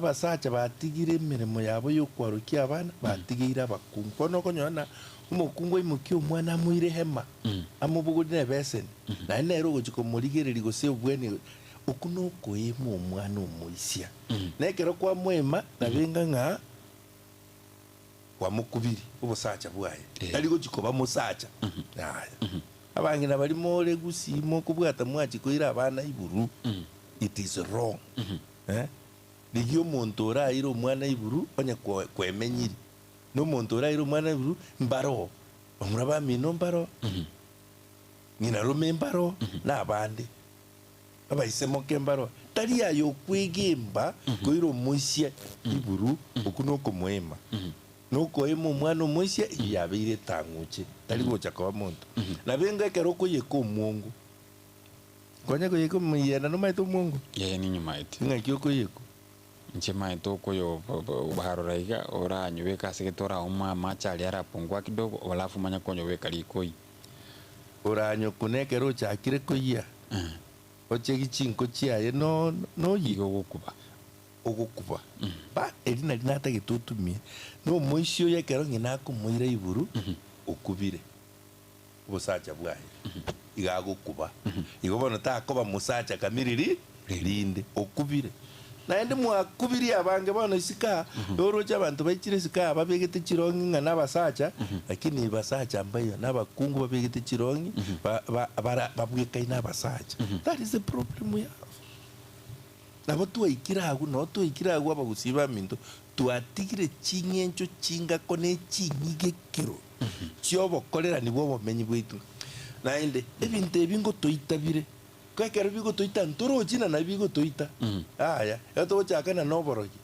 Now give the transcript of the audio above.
Abasacha batigire emeremo yabo y'okwarokia abana, batigeire abakungu. Bono okonyora ng'a omokungu aimokie omwana amoire hema, amobogorie na ebeseni, naende nere ogochia komorigereria gose obweni, okwo nokoema omwana omoisia. Na ekero kwamoema, nabo enga ng'a kwamokubiri obosacha bwaye, tari gochia koba mosacha. Yaya. Abang'ina baria more gusii mokobwata mwachia koira abana iburu, it is wrong. Rigia omonto oraire omwana iburu onye kwemenyiri, na omonto oraire omwana iburu mbaroo, bamura bamino mbaroo, ng'ina rome mbaroo, na abande, abaise moke mbaroo. Tari aye okwegemba koira omoisia iburu, okwo nokomoema. Nokoema omwana omoisia, eyio yabeire etang'uche, tari gocha koba monto. Nabo enga ekero okoyeka omwongo, Konya koyeka omoyena nomaete omwongo? Yaya ninyomaete. Ing'aki okoyekwa? Inche maete okoyobarora iga oranyobeke ase gete orauma amache aria arapungua kidogo alafu omanye konyobeka riko oyie. Oranyokune ekero ochakire koyia, ochegi chinko chiaye no noyie. Igo ogokuba. Ogokuba. Ba eri nari natagete otumie, na omoisia oyo ekero ng'ina akomoira iburu, okubire. obosacha bwaye, iga agokuba. Igo bono takoba mosacha kamiri rinde, okubire. Naende mwakubirie abange bono isiko aa, oroche abanto baichire isiko aa babegete chirong'i ng'a nabasacha, lakini basacha mbaiyo, nabakungu babegete chirong'i ba- ba- bara babwekaine abasacha. That is the problem we have. Nabo twaikire agwo, noo twaikire agwo abagusii baminto, twatigire ching'encho chingako ne ching'igekero chi'obokorerani bw'obomenyi bwaito. Naende ebinto ebi ngotoita bire, ko ekero bigotoita ntorochi ng'a nabi bigotoita. Yaya, ekero togochakana noborogi.